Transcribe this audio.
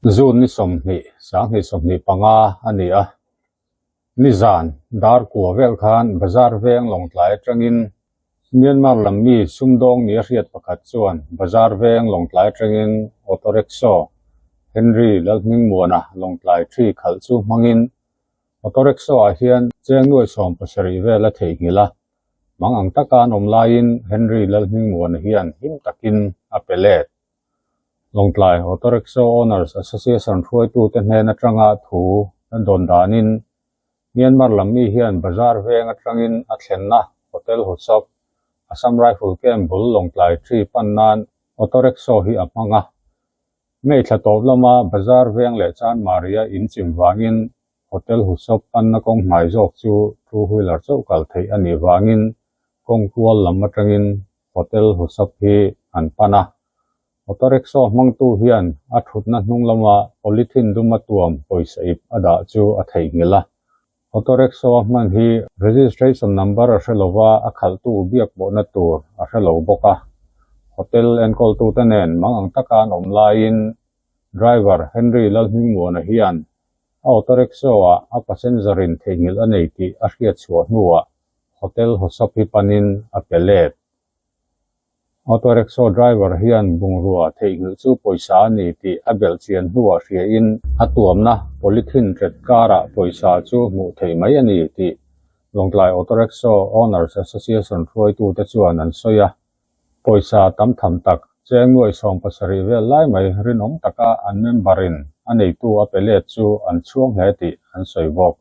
June ni 20, 2025 a ni a. Nizan dar kua vel khan Bazar veng Lawngtlai atangin Myanmar lam mi sumdawng nia hriat pakhat chuan Bazar veng Lawngtlai atangin Auto Rickshaw Henry Lalhmingmuana Lawngtlai thi khalh chu hmangin Auto Rickshaw ah hian cheng nuai 70 vel a theihnghilh a. Mang ang taka an awm laiin Henry Lalhmingmuana hian him takin a pe let. Lawngtlai Auto Rickshaw Owners Association hruaitute hnen atanga thu an dawn danin Myanmar lam mi hian Bazar veng atangin a thlenna Hotel Husap, Assam Rifle Camp bul Lawngtlai Tree pan nan Auto Rickshaw hi a hmang a. May thla tawp lama Bazar veng leh Chanmari a inchim vangin Hotel Husap panna kawng hmai zawk chu two wheeler chauh kal theih a nih vangin kawng kual lam atangin Hotel Husap hi an pan a. Auto Rickshaw hmangtu hian a thutna hnung lama polythene duma tuam pawisa ip a dah chu a theihnghilh a. Auto Rickshaw a hman hi registration number a hre lova a khalhtu biak pawhna tur a hre lo bawk a. Hotel enkawltute nen mang ang taka an awm laiin driver Henry Lalhmingmuana hian a auto rickshaw ah a passenger in theihnghilh a nei tih a hriat chhuah hnuah Hotel Hosap hi panin a pe let. Auto rickshaw driver hian bungrua theihnghilh chu pawisa a ni tih a belh chian hnuah hriain a tuamna polythene ret karah pawisa chu hmuh theih mai a ni tih Lawngtlai Auto Rickshaw Owners Association hruaitute chuan an sawi a. Pawisa tam tham tak, cheng nuai 70 vel lai mai rinawm taka an member in a neitu a pe let chu an chhuang hle tih an sawi bawk.